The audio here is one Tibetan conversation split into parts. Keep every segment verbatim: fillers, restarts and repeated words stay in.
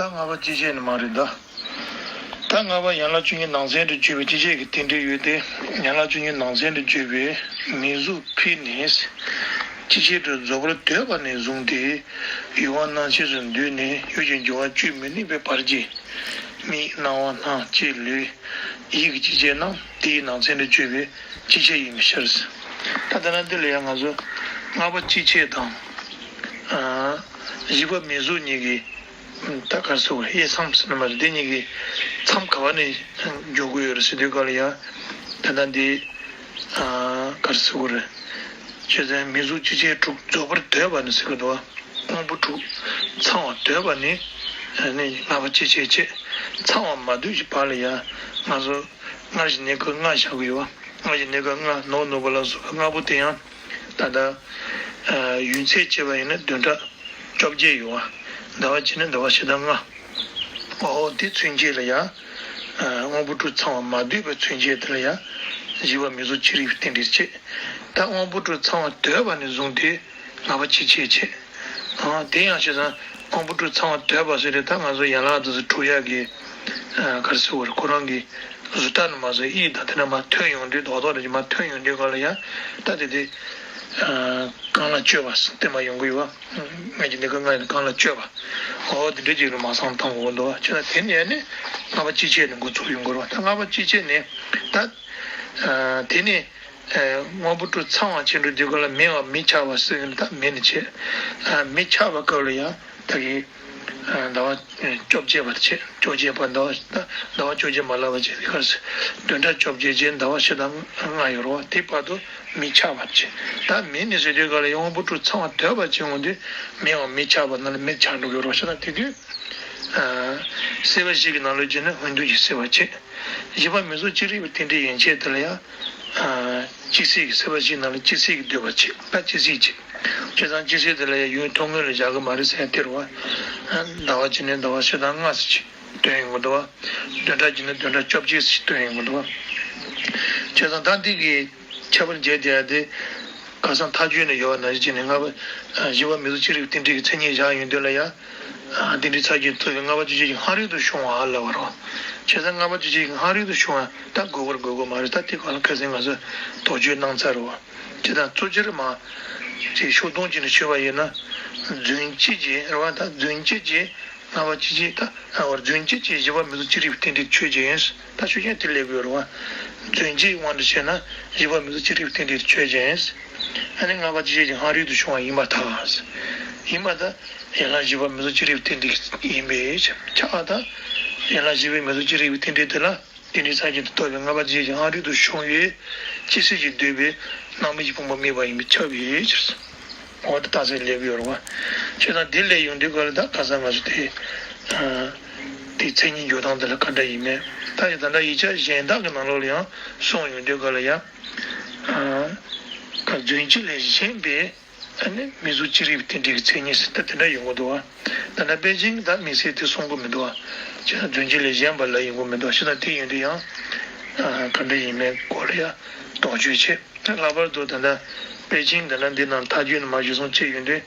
ད་ལྔ་པ་སྤྱི་བྱེ་ནི་མ་རེད་ད། ད་ལྔ་པ་ཡན་ལག་བཅུ་གཉིས་ནང་ཚན་དུ་གྱུར་པའི་སྤྱི་བྱེ་གི་རྟེན་འབྲེལ་ཡོད་དེ། ཡན་ལག་བཅུ་གཉིས་ནང་ཚན་དུ་གྱུར་པའི་མིང་གཟུགས་ཕུད་ནས་སྤྱི་བྱེ་དྲུག་རྫོགས་པར་འདོད་པ་ནས་བཟུང་སྟེ། ཡུལ་བ་རྣམ་ཤེས་སུ་འདོད་ནས་ཡུལ་གྱི་འགྱུར་བ་བཅུ་མི་དམིགས་པའི་བར་གྱི་མིག་རྣ་བ་སྣ་ལྕེ་ལུས་ཡིད་ཀྱི་སྤྱི་བྱེ་རྣམས་དེའི་ནང་ཚན་དུ་གྱུར་པའི་སྤྱི་བྱེ་ཡིན་པའི་ཕྱིར། ད་ལྟ་ན་འདི་ལ་ཡང་ང་ཚོ་ལྔ་པ་སྤྱི་བྱེ་དང་། ཨ། བཞི་པ་མིང་གཟུགས་གཉིས་ཀྱི་ད་ག་རེ་ཟེར་དགོས་རེད། དབྱེ་མཚམས་ཟེར་ན་མ་རེད། འདི་གཉིས་ཀྱི་མཚམས་ག་བ་ནས་འཇོག་གི་ཡོད་རེད་ཟེར་དུས་སྐབས་ལ་ཡང་། ད་ལྟ་འདི་ཨ་ག་རེ་ཟེར་དགོས་རེད། བྱས་ཙང་མིང་གཟུགས་སྤྱི་བྱེ་དྲུག་རྫོགས་པར་འདོད་པ་ནི་ཟེར་གི་འདུག་བ། དབང་པོ་དྲུག་ཚང་བར་འདོད་པ་ནི། ཨ་ནི་ལྔ་པ་སྤྱི་བྱེ་བྱེད། ཚང་བར་མ་འདོད་ཀྱི་བར་ལ་ཡང་ང་ཚོ་སྔར་བཞིན་གནས་སྐབས་ལྔ་བཞག་གི་ཡོད་བ། སྔར་བཞིན་གནས་སྐབས་ལྔ། ནོར་ནོར་བུ་ལ་སོགས་པ་ལྔ་པོ་དེ་ཡང་ད་ལྟ་ཨ་ཡུན་ཚད་བྱས་པ་ཡིན་ན་བདུན་ཕྲག་བཅོ་བརྒྱད་ཡོད་བ། ཟླ་བ་གཅིག་ནི་ཟླ་བ་ཕྱེད་དང་ལྔ། འོ་དེ་མཚོན་བྱེད་ལ་ཡང་། ཨ་དབང་པོ་དྲུག་ཚང་བར་མ་འདོད་པའི་མཚོན་བྱེད་དེ་ལ་ཡང་བཞི་པ་མིང་གཟུགས་སྤྱི་བྱེ་རྟེན་འབྲེལ་བྱེད། ད་དབང་པོ་དྲུག་ཚང་བར་འདོད་པ་ནས་བཟུང་སྟེ་ལྔ་པ་སྤྱི་བྱེ་བྱེད། ཨ་དེ་ཡང་བྱས་ཙང་དབང་པོ་དྲུག་ཚང་བར་འདོད་པ་ཟེར་དུས་ད་ང་ཚོ་ཡན་ལག་དེ་ཚོ་དྲུག་ཡག་གི་ཨ་ག་རེ་ཟེར་དགོས་རེད། ཁོ་རང་གི་གཟུགས་རྟགས་ནི་མ་ཟད་ཡིད་དང་དེ་འདྲ་མར་ཐོན་ཡོང་དུས། རྡོག་རྡོག་རེ་ཅིག་མར་ཐོན་ཡོང་དུས་སྐབས་ལ་ཡང་ད་དེ་དེ་ཨ་གང་ལ་སྤྱོད་པ་ཟེར་དེ་མར་ཡོང་གི་ཡོད་བ། སྔར་གྱི་གནས་སྐབས་ལྔ་ཡིན་ན་གང་ལ་སྤྱོད་པ། འོ་དེ་འདྲ་ཅིག་ལ་མ་སང་བཏང་དགོས་འདུག་བ། བྱས་ཙང་དེ་ནས་ནི་ལྔ་པ་སྤྱི་བྱེ་ནས་འགོ་ཚུགས་ཡོང་དགོས་རེད་བ། ད་ལྔ་པ་སྤྱི་བྱེ་ནས་ད་ཨ་དེ་ནས་ཨ་དབང་པོ་དྲུག་ཚང་བར་བྱེད་འགྲོ་དུས་སྐབས་ལ་མེ་བ་མེ་ཆགས་པ་ཟེར་གི་ནི། ད་མེ་ནི་བྱེད། ཨ་མེ་ཆགས་པའི་སྐབས་ལ་ཡང་ད་གི་ཨ་ཟླ་བ་བཅོ་བརྒྱད་པར་བྱེད། བཅོ་བརྒྱད་པ་ཟླ་བ་ཟླ་བ་བཅོ་བརྒྱད་མ་ལགས་པ་བྱེད་དེ་གར་བདུན་ཕྲག་བཅོ་བརྒྱད་ཅན་ཟླ་བ་ཕྱེད་དང་ལྔ་ཡོད་རེད་བ། དེ་བར་དུ་མེ་ཆགས་པར་བྱེད། ད་མེ་ནི་ཟེར་དུས་སྐབས་ལ་ཡང་དབང་པོ་དྲུག་ཚང་བར་འདོད་པ་བྱེད་འོང་དུས་མེ་བ་མེ་ཆགས་པ་ནང་ལ་མེ་ཆགས་འགྲོ་གི་ཡོད་རེད་བ། བྱས་ཙང་དེ་དུས་ཨ་སྲེད་པ་བཞི་གི་ནང་ལོགས་ཀྱི་ནི་འོན་འདུ་གྱི་སྲེད་པ་བྱེད། བཞི་པ་མིང་གཟུགས་སྤྱི་བྱེ་བའི་རྟེན་འབྲེལ་ཡན་ཆད་དེ་ལ་ཡང་ཨ་སྤྱི་སྲེད་ཀྱི་སྲེད་པ་བཞིའི་ནང་ལ་སྤྱི་སྲེད་ཀྱི་འདོད་པ་བྱེད། ད་སྤྱི་སྲེད་བྱེད། བྱས་ཙང་སྤྱི་སྲེད་དེ་ལ་ཡང་ཡུན་ཐུང་ངུ་ལ་བཞག་གི་མ་རེད་ཟེར་ཡ་དེ་རེད་བ། ཟླ་བ་གཅིག་ནས་ཟླ་བ་ཕྱེད་དང་ལྔ་ཟེར་གྱི་སྟོན་ཡོང་གི་འདུག་བ། བདུན་ཕྲག་གཅིག་ནས་བདུན་ཕྲག་བཅོ་བརྒྱད་ཟེར་གྱི་སྟོན་ཡོང་གི་འདུག་བ། བྱས་ཙང་ད་འདི་གི་ཁྱད་པར་འབྱེད་བསྡད་ཡ་དེ། ཁ་སང་མཐའ་དཔྱོད་ནས་ཡོད་པ་ནང་བཞིན་བྱས་ནས་ལྔ་པ་ཨ་བཞི་པ་མིང་གཟུགས་སྤྱི་བྱེ་བའི་རྟེན་འབྲེལ་གྱི་མཚན་ཉིད་བཞག་ཡོང་དུས་ལ་ཡང་། ཨ་རྟེན་འབྲེལ་ཚར་གྱི་ཐུབ་པའི་ལྔ་པ་སྤྱི་བྱེ་གི་སྔ་རོལ་དུ་བྱུང་བ་ལབ་པ་རེད་བ། བྱས་ཙང་ལྔ་པ་སྤྱི་བྱེ་གི་སྔ་རོལ་དུ་བྱུང་བ་ད་དགོས་པར་དགོས་དགོས་མ་རེད། ད་དེ་ག་ལ་ཁ་སང་ང་ཚོས་དོགས་གཅོད་གནང་ཚར་རེད་བ། བྱས་ཙང་གཙོ་ཆེར་མ་ཅིག་ཤུགས་གཏོང་བྱས་ནས་ཤོད་པ་ཡིན་ན། རྫུན་སྤྱི་བྱེ་རེད་བ། ད་རྫུན་སྤྱི་བྱེ། ལྔ་པ་སྤྱི་བྱེ། ད་ཨ་བར་རྫུན་སྤྱི་བྱེ་བཞི་པ་མིང་གཟུགས་སྤྱི་བྱེ་བའི་རྟེན་འབྲེལ་ཆོས་ཅན། ད་ཆོས་ཅན་དེ་སླེབས་ཡོད་རེད་བ། རྫུན་སྤྱིའི་དབང་དུ་བྱས་ན་བཞི་པ་མིང་གཟུགས་སྤྱི་བྱེ་བའི་རྟེན་འབྲེལ་ཆོས་ཅན། ཨ་ནི་ལྔ་པ་སྤྱི་བྱེ་གི་སྔ་རོལ་དུ་བྱུང་བ་ཡིན་པར་ཐལ། ཡིན་པར་ཐལ། ཡན་ལག་བཞི་པ་མིང་གཟུགས་སྤྱི་བྱེ་བའི་རྟེན་འབྲེལ་ཡིན་པའི་ཕྱིར། ཁྱབ་པར་ཐལ། ཡན་ལག་བཞི་པའི་མིང་གཟུགས་སྤྱི་བྱེ་བའི་རྟེན་འབྲེལ་དེ་ལ། རྟེན་འབྲེལ་ཚར་གྱི་ཐོབ་པའི་ལྔ་པ་སྤྱི་བྱེ་གི་སྔ་རོལ་དུ་བྱུང་བའི་སྤྱི་སྲེད་ཀྱིས་བསྡུས་པའི་སྣང་མེད་ཀྱི་ཕུང་པོ་དམིགས་པ་ཡིན་པས་ཁྱབ་པའི་ཕྱིར། འོ་དེ་རྟགས་གསལ་སླེབས་ཡོད་རེད་བ། བྱས་ཙང་དེ་སླེབས་ཡོང་དུས་སྐབས་ལ་ད་ཁ་སང་ང་ཚོ་དེ་ཨ་དེའི་མཚན་ཉིད་འཇོག་སྟངས་དེ་ལ་ག་འདྲ་ཡིན་མིན། ད་ཡང་ད་ལྟ་ཡིག་ཆ་གཞན་དག་གི་ནང་ལོགས་ལ་ཡང་གསུངས་ཡོང་དུས་སྐབས་ལ་ཡང་ཨ་ག་རྫུན་སྤྱི་ལས་གཞན་པའི་ཨ་ནི་མིང་གཟུགས་སྤྱི་བྱེ་བའི་རྟེན་འབྲེལ་གྱི་མཚན་ཉིད་ཟེར་ད་དེ་འདྲ་ཡོང་གི་འདུག་བ། ད་ལྟ་པེ་ཅིང་ད་དམིགས་བསལ་དེ་གསུང་གི་མི་འདུག་བ། བྱས་ཙང་རྫུན་སྤྱི་ལས་གཞན་པ་ལབ་ཡོང་གི་མི་འདུག་བ། བྱས་ཙང་དེ་ཡིན་དུས་ཡང་ཨ་ག་འདྲ་ཡིན་མིན་སྐོར་ལ་ཡང་དོགས་གཅོད་བྱེད། ལྷག་པར་དུ་ད་ལྟ་པེ་ཅིང་ད་ལྟ་འདི་ནང་མཐའ་དཔྱོད་ནས་མར་གཞིར་བཟུང་བྱས་ཡོང་དུས།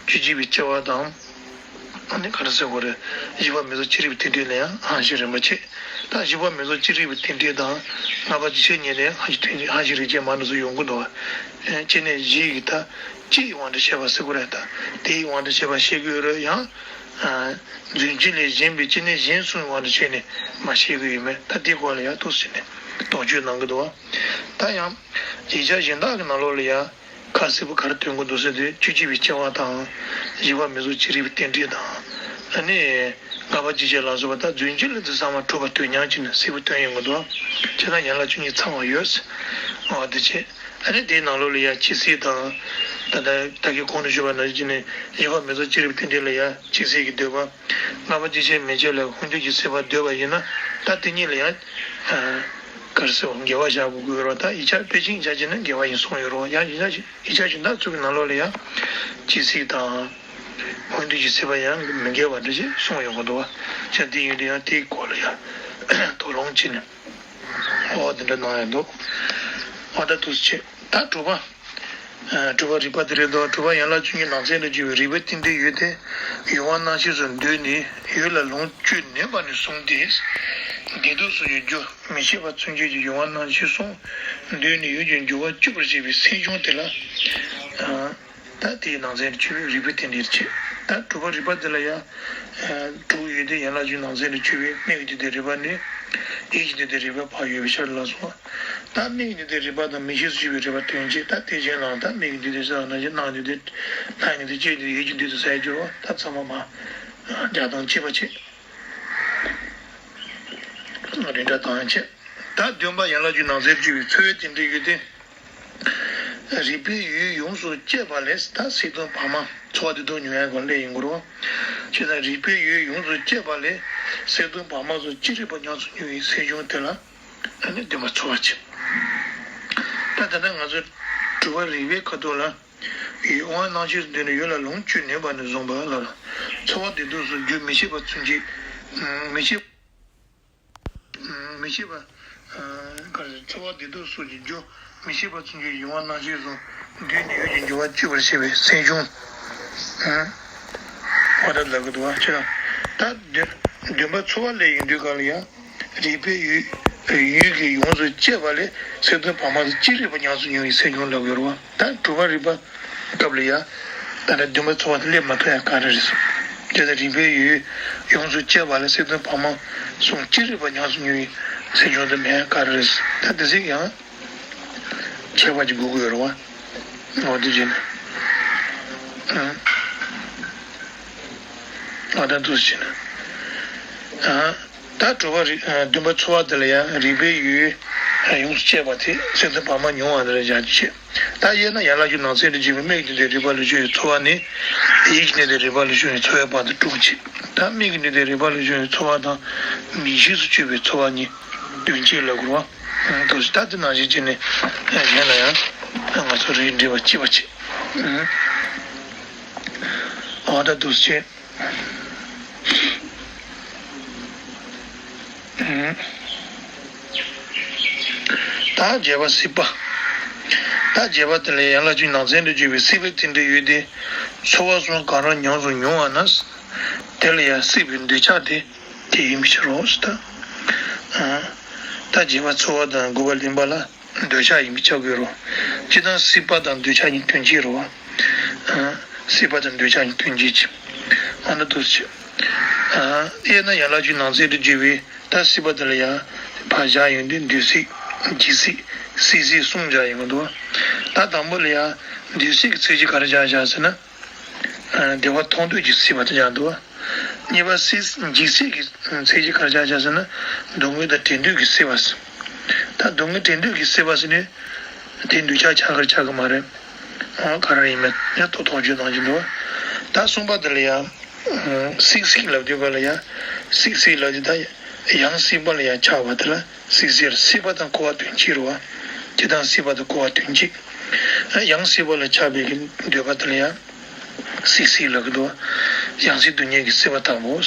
བཅུ་གཅིག་པའི་སྐྱེ་བ་དང་། ཨ་ནི་ག་རེ་ཟེར་དགོས་རེད། བཞི་པ་མིང་གཟུགས་སྤྱི་བྱེ་བའི་རྟེན་འབྲེལ་ལ་ཡང་དབང་ཤེས་རིམ་པ་བྱེད། ད་བཞི་པ་མིང་གཟུགས་སྤྱི་བྱེ་བའི་རྟེན་འབྲེལ་དང་ལྔ་པ་སྤྱི་བྱེ་གཉིས་ལ་ཡང་དབང་ཤེས་རྟེན་འབྲེལ་དབང་ཤེས་རིགས་ཅན་མང་དུ་སུ་ཡོང་གི་འདུག་བ། སྤྱི་གནས་བཞི་ཡི་ད་སྤྱི་ཡི་དབང་དུ་བྱས་པ་ཟེར་དགོས་རེད། ད་དེ་ཡི་དབང་དུ་བྱས་པ་བཤད་ཀྱི་ཡོད་རེད། ཡང་རྫུན་སྤྱི་ལས་གཞན་པའི་སྤྱི་གནས་གཞན་གསུམ་དབང་དུ་བྱས་ནས་མ་བཤད་ཀྱི་ཡོད་མེད། ད་དེའི་སྐོར་ལ་ཡང་ཏོག་ཙམ་ནས་དོགས་གཅོད་གནང་གི་འདུག་བ། ད་ཡང་ཡིག་ཆ་གཞན་དག་གི་ནང་ལོགས་ལ་ཡང་། ཁ་གསལ་པོ་ག་རེ་སྟོན་གྱི་འདུག་ཟེར་དུས། བཅུ་གཅིག་པའི་སྐྱེ་བ་དང་། བཞི་པ་མིང་གཟུགས་སྤྱི་བྱེ་བའི་རྟེན་འབྲེལ་དང་། ཨ་ནི། ལྔ་པ་སྤྱི་བྱེ་ལ་སོགས་པ་ད་རྫུན་སྤྱི་ལ་དེ་ཚང་མ་གྲུབ་པ་དོན་མཉམ་གྱིས་ནི་གསལ་པོ་སྟོན་ཡོང་གི་འདུག། བྱས་ཙང་ཡན་ལག་བཅུ་གཉིས་ཚང་བ་ཡོད། འོ་དེ་བྱས། ཨ་ནི་དེའི་ནང་ལོགས་ལ་ཡང་སྤྱི་སྲེད་དང་། ད་ལྟ་ད་གིན་གོང་དུ་ཞུས་པ་ནང་བཞིན་ནི་བཞི་པ་མིང་གཟུགས་སྤྱི་བྱེ་བའི་རྟེན་འབྲེལ་ལ་ཡང་སྤྱི་སྲེད་ཀྱི་འདོད་པ། ལྔ་པ་སྤྱི་བྱེ་མན་ཆད་ལ་འོན་འདུ་གྱི་སྲེད་པ་འདོད་པ་ཡིན་ན། ད་དེ་གཉིས་ལ་ཡང་། ཨ། ག་རེ་ཟེར་བ། འགལ་བ་བཞག་དགོས་ཀྱི་ཡོད་རེད་བ། ད་ཡིག་ཆ་པེ་ཅིང་ཡིག་ཆ་བྱས་ན་འགལ་བ་ཡིན་གསུངས་ཡོད་རེད་བ། ཡང་ཡིག་ཆ་ཡིག་ཆ་གཞན་དག་ཚོ་གི་ནང་ལོགས་ལ་ཡང་། སྤྱི་སྲེད་དང་། འོན་འདུ་གྱི་སྲེད་པ་ཡང་མི་འགལ་བ་འདྲ་ཞིག་གསུངས་ཡོང་གི་འདུག་བ། བྱས་ཙང་དེ་ཡིན་དུས་ཡང་དེའི་སྐོར་ལ་ཡང་། དོགས་སློང་བྱས་ནས། འོ་དེ་འདྲ་གནང་ཡང་འདུག། འོ་ད་འདུག་སེ་བྱས། ད་དྲུག་པ། དྲུག་པ་རིག་པ་དེ་རེད་དོ། དྲུག་པ་ཡན་ལག་བཅུ་གཉིས་ནང་ཚན་དུ་གྱུར་པའི་རིགས་པའི་རྟེན་འབྲེལ་ཡོད་དེ། ཡུལ་དབང་རྣམ་ཤེས་སུ་འདོད་ནས་ཡུལ་ལ་ལོངས་སྤྱོད་ནུས་པ་ནས་བཟུང་སྟེ། བདེ་སྡུག་སོགས་ཀྱི་རྒྱུ་མི་ཤེས་པ་ཚུན་ཆད་ཀྱི་ཡུལ་དབང་རྣམ་ཤེས་སུ་འདོད་ནས་ཡུལ་གྱི་འགྱུར་བ་གཅོད་པར་བྱེད་པའི་སེམས་བྱུང་དེ་ལ། ད་དེའི་ནང་ཚན་དུ་གྱུར་པའི་རིགས་པའི་རྟེན་འབྲེལ་བྱེད། ད་དྲུག་པ་རིག་པ་འདི་ལ་ཡང་། དྲུག་ཡོད་དེ། ཡན་ལག་བཅུའི་ནང་ཚན་དུ་གྱུར་པའི་དམིགས་ཀྱི་འདོད་དོན་རིག་པ་ནི། ཡིད་ཀྱི་འདོད་དོན་རིག་པ་ཕར་ཡོད་པའི་ཕྱིར་ལ་སོགས། ད་དམིགས་ཀྱི་འདོད་དོན་རིག་པ་དང་མིག་ཤེས་སུ་གྱུར་པའི་རིག་པ་དོན་བྱེད། ད་དེ་གཞན་ལའང་ད་དམིགས་ཀྱི་འདོད་དོན་ཟེར་བ་ནང་བཞིན་རྣམ་ཀྱི་འདོད་དོན། ལྷའི་འདོད་དོན། ལྕེའི་འདོད་དོན། ཡིད་ཀྱི་འདོད་དོན་ཟེར་གྱུར་བ། ད་ཚང་མ་མར་སྦྱར་དང་བཅས་པ་བྱེད། རིགས་འདྲ་དང་བཅས། ད་བདུན་པ་ཡན་ལག་བཅུའི་ནང་ཚན་དུ་གྱུར་པའི་ཚོར་བའི་རྟེན་འབྲེལ་ཡོད་དེ། རིག་པའི་ཡུལ་ཡོངས་སུ་གཅད་པ་ལས། ད་སད་དང་བར་མ་ཚོར་བ་བདེ་སྡུག་མྱོང་ཡག་གི་སླད་ཡིན་དགོས་རེད་བ། བྱས་ཙང་རིག་པའི་ཡུལ་ཡོངས་སུ་གཅད་པ་ལས་སད་དང་བར་མ་སོགས་ཅི་རིགས་པ་ཉམས་སུ་མྱོང་བའི་སེམས་བྱུང་དེ་ལ། ཨ་ནི་བདུན་པ་ཚོར་བ་བྱེད། ད་ད་ལྟ་ང་ཚོ་དྲུག་པ་རིག་པའི་ཁ་ཐོག་ལ། ཡུལ་དབང་རྣམ་ཤེས་སུ་འདོད་ནས་ཡུལ་ལ་ལོངས་སྤྱོད་ནུས་པ་ནས་བཟུང་བ་ལ། ཚོར་བ་བདེ་སྡུག་སོགས་རྒྱུ་མི་ཤེས་པ་ཚུན་ཆད། མི་ཤེས། མི་ཤེས་པ། ག་རེ། ཚོར་བ་བདེ་སྡུག་སོགས་ཀྱི་རྒྱུ་མི་ཤེས་པ་ཚུན་ཆད་ཡུལ་དབང་རྣམ་ཤེས་སུ་འདོད་ནས་ཡུལ་གྱི་འགྱུར་བ་གཅོད་པར་བྱེད་པའི་སེམས་བྱུང་། འོ་ད་ལབ་གི་འདུག་བ། ཁྱེད་རང་། ད་བདུན། བདུན་པ་ཚོར་བ་ལས་ཡིན་དུས་གང་ལ་ཡང་། རིག་པའི་ཡུལ། ཡུལ་གྱི་ཡོངས་སུ་གཅད་པ་ལས་སད་དང་བར་མ་སོགས་ཅི་རིགས་པ་ཉམས་སུ་མྱོང་བའི་སེམས་བྱུང་ལབ་ཡོད་རེད་བ། ད་དྲུག་པ་རིག་པ་སྐབས་ལ་ཡ། ད་ལྟ་བདུན་པ་ཚོར་བ་དེ་སླེབས་མ་ཐུབ་ཡ་ག་རེ་རེད། དེ་ལྟར་རིག་པའི་ཡུལ་ཡོངས་སུ་གཅད་པ་ལས་སད་དང་བར་མ་སོགས་ཅི་རིགས་པ་ཉམས་སུ་མྱོང་བའི་སེམས་བྱུང་དེ་མེད་ཡ་ག་རེ་རེད། ད་དེ་ཚིག་ཡང་ཁྱད་པར་གྱི་དགོས་ཀྱི་ཡོད་རེད་བ། འོ་དེ་བྱས་ནས། ཨ། ད་འདུག་སེ་བྱས་ནས། ཨ། ད་དྲུག་པ་རིག། ཨ། བདུན་པ་ཚོར་བ་དེ་ལ་ཡང་རིག་པའི་ཡུལ་ཡོངས་སུ་གཅད་པ་དེ་སད་དང་བར་མ་མྱོང་བ་ལ་སྦྱར་རྒྱུ་བྱེད། ད་དབྱེ་ན་ཡན་ལག་བཅུའི་ནང་ཚན་དུ་གྱུར་པའི་དམིགས་ཀྱི་འདོད་དོན་རིག་པ་ལས་བྱུང་བའི་ཚོར་བ་ནི། ཡིད་ཀྱི་འདོད་དོན་རིག་པ་ལས་བྱུང་བའི་ཚོར་བའི་བར་དུ་དྲུག་བྱེད། ད་དམིགས་ཀྱི་འདོད་དོན་རིག་པ་ལས་བྱུང་བའི་ཚོར་བ་དང་། མིག་ཤེས་སུ་གྱུར་པའི་ཚོར་བ་གཉིས་དོན་གཅིག་ལ་གོ་བ། ཨ། འདུག་སེ། ད་དེ་ནང་བཞིན་བྱས་ནས་གཞན་ལ་ཡང་ང་ཚོ་རིགས་འགྲེ་བ་གཅིག་པ་བྱེད། ཨ། འོ་ད་འདུག་སེ་བྱས། ད་བརྒྱད་པ་སྲིད་པ། ད་བརྒྱད་པ་དེ་ལ་ཡན་ལག་བཅུའི་ནང་ཚན་དུ་གྱུར་པའི་སྲིད་པའི་རྟེན་འབྲེལ་ཡོད་དེ། ཚོར་བ་གསུམ་གང་རུང་ཉམས་སུ་མྱོང་བ་ན། དེ་ལ་ཡང་སྲིད་པའི་འདོད་ཆགས་དེ་དེ་ཡིན་པའི་ཕྱིར་རོ། ད་ད་བརྒྱད་པ་ཚོར་བ་དང་དགུ་པ་ལེན་པ་ལ། འདོད་ཆགས་ཡིན་པས་ཁྱབ་དགོས་རོ། སྤྱིར་བཏང་སྲིད་པ་དང་འདོད་ཆགས་གཉིས་དོན་གཅིག་རོ། ཨ། སྲིད་པ་དང་འདོད་ཆགས་གཉིས་དོན་གཅིག་བྱེད། ཨ་ནི་འདུག་སེ་བྱེད། ཨ། དབྱེ་ན་ཡན་ལག་བཅུའི་ནང་ཚན་དུ་གྱུར་པའི་ད་སྲིད་པ་དེ་ལ་ཡང་ཕར་སྦྱར་ཡོང་དུས་འདོད་སྲིད། འཇིགས་སྲིད། སྲིད་སྲིད་གསུམ་སྦྱར་ཡོང་གི་འདུག་ད་དང་པོ་ལ་ཡང་འདོད་སྲིད་ཀྱི་ཚིག་གཅིག་ག་རེ་སྦྱར་བཞག་ཟེར་ན། ཨ། བདེ་བ་མཐོང་འདོད་ཀྱི་སྲིད་པ་དེ་སྦྱར་འདུག་གཉིས་པ་སྲིད། འཇིགས་སྲིད་ཀྱི་ཚིག་གཅིག་ག་རེ་སྦྱར་བཞག་ཟེར་ན། སྡུག་བསྔལ་དང་བྲལ་འདོད་ཀྱི་སྲིད་པ་ཟེར། ད་སྡུག་བསྔལ་བྲལ་འདོད་ཀྱི་སྲིད་པ་ཟེར་ནས། དེ་འདོད་ཆགས་ཆགས་ཀྱི་རེད་ཆགས་ཀྱི་མ་རེད། ཨ། ག་རེ་ཡིན་མིན་ཡང་ཐོག་ཐོག་བརྗོད་གནང་གི་འདུག་ད་གསུམ་པ་དེ་ལ་ཡང་། སྲིད་སྲིད་ལབ་དུས་ག་ལ་ཡང་། སྲིད་སྲིད་ལབ་དུས་ད་ཡང་སྲིད་པ་ལ་ཡང་ཆགས་པ་དེ་ལ་སྲིད་སྲིད། སྲིད་པ་དང་འཁོར་བ་དོན་གཅིག་རེད་བ། དེ་དང་སྲིད་པ་དང་འཁོར་བ་དོན་གཅིག་ཡང་སྲིད་པ་ལ་ཆགས་པའི་གི་འདོད་པ་དེ་ལ་ཡང་སྲིད་སྲིད་ལབ་ཀྱི་འདུག་ཡང་སྲིད་སྡུག་བསྔལ་གྱི་སྲིད་པ་དང་པོ།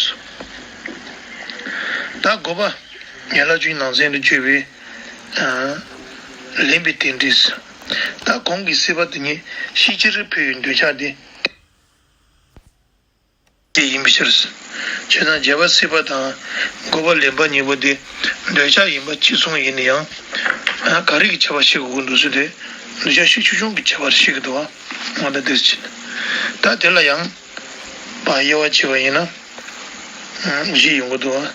ད་དགུ་པ། ཡན་ལག་བཅུའི་ནང་ཚན་དུ་གྱུར་པའི། ཨ། ལེན་པའི་རྟེན་འབྲེལ། ད་གོང་གི་སྲིད་པ་དེ་ཉིད་ཤེས་ཕྱིར་འཕོ་བའི་འདོད་ཆགས་དེ། དེ་ཡིན་པའི་ཕྱིར། བྱས་ཙང་བརྒྱད་པ་སྲིད་པ་དང་དགུ་པ་ལེན་པ་གཉིས་པོ་དེ་འདོད་ཆགས་ཡིན་པ་གཅིག་མཚུངས་ཡིན་ན་ཡང་། ཨ། ག་རེ་གི་ཁྱད་པར་ཕྱེ་དགོས་ཀྱི་འདུག་ཟེར་དུས། འདོད་ཆགས་ཤེས་ཆུང་ཆུང་གི་ཁྱད་པར་ཕྱེ་གི་འདུག་བ། འོ་ད་འདིར་ཕྱིན། ད་དེ་ལ་ཡང་། ཕར་དབྱེ་བ་ཕྱེ་བ་ཡིན་ན། ཨ། བཞི་ཡོང་གི་འདུག་བ།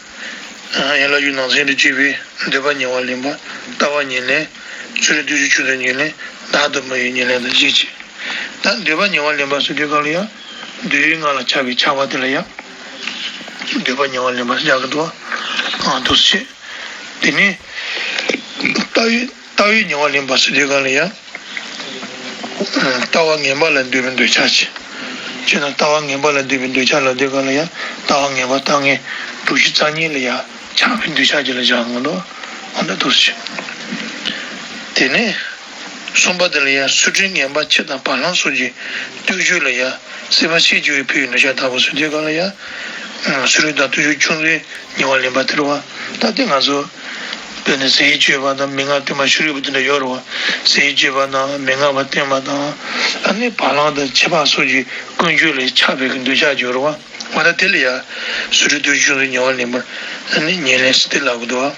ཨ། ཡན་ལག་བཅུའི་ནང་ཚན་དུ་གྱུར་པའི་འདོད་པ་ཉེ་བར་ལེན་པ། ལྟ་བ་ཉེར་ལེན། ཕྱི་རོལ་བསྟན་བཅོས་ཆུང་ཚན་ཉེར་ལེན། བདག་ཏུ་མ་ཡོད་ཉེར་ལེན་དང་བཞི་བྱས། ད་འདོད་པ་ཉེ་བར་ལེན་པ་ཟེར་དུས་གང་ལ་ཡང་། འདོད་ཡུལ་ལྔ་ལ་ཆགས་པའི་ཆགས་པ་དེ་ལ་ཡང་། འདོད་པ་ཉེ་བར་ལེན་པ་ཟེར་ཡག་གི་འདུག་ཨ། འདུག་སེ་བྱས། དེ་ནས། ལྟ་བའི། ལྟ་བའི་ཉེ་བར་ལེན་པ་ཟེར་དུས་གང་ལ་ཡང་། ལྟ་བ་ངན་པ་ལ་འདོད་པའི་འདོད་ཆགས་ཀྱིས། བྱས་ན་ལྟ་བ་ངན་པ་ལ་འདོད་པའི་འདོད་ཆགས་ལབ་དུས་གང་ལ་ཡང་ལྟ་བ་ངན་པ་ལྟ་ངན་དྲུག་ཅུ་རྩ་གཉིས་ལ་ཡང་ཆགས་པའི་འདོད་ཆགས་ཀྱི་ལ་བཞག་ངོ་ལོ། འོ་ན་འདུག་སེ། དེ་ནས། གསུམ་པ་དེ་ལ་ཡང་ཚུལ་ཁྲིམས་ངན་པ་ཕྱི་དང་བར་ལམ་སོགས་ཀྱི་བསྟོད་བཅོས་ལ་ཡང་སྲིད་པ་ཤེས་བྱ་ཡི་འཕོ་བའི་འདོད་ཆགས་ལྟ་བུ་ཟེར་དུས་གང་ལ་ཡང་། ཚུལ་ཁྲིམས་དང་བསྟོད་བཅོས་ཆུང་ཚན་ཉེ་བར་ལེན་པ་དེ་རེད་བ། ད་དེ་ང་ཚོ། དེ་ནི་ཟས་སྤྱོད་པ་དང་མན་ངག་བསྟེན་པ་ཤུ་རུས་པ་དེ་འདྲ་ཡོད་རེད་བ། ཟས་སྤྱོད་པ་དང་མན་ངག་པ་བསྟེན་པ་དང་། ཨ་ནི་བ་ལང་དང་ཕྱེ་ཕག་སོགས་ཀྱི་ཀུན་སྤྱོད་ལས་ཆགས་པའི་གི་འདོད་ཆགས་ཡོད་རེད་བ། འོ་ད་དེ་ལ་ཡ། སོ་སོའི་འདོད་ཆགས་ཀྱི་ཉེ་བར་ལེན་པར་ཨ་ནི་ཉེར་ལེན་ཟེར་ཏེ་ལབ་གི་འདུག་བ།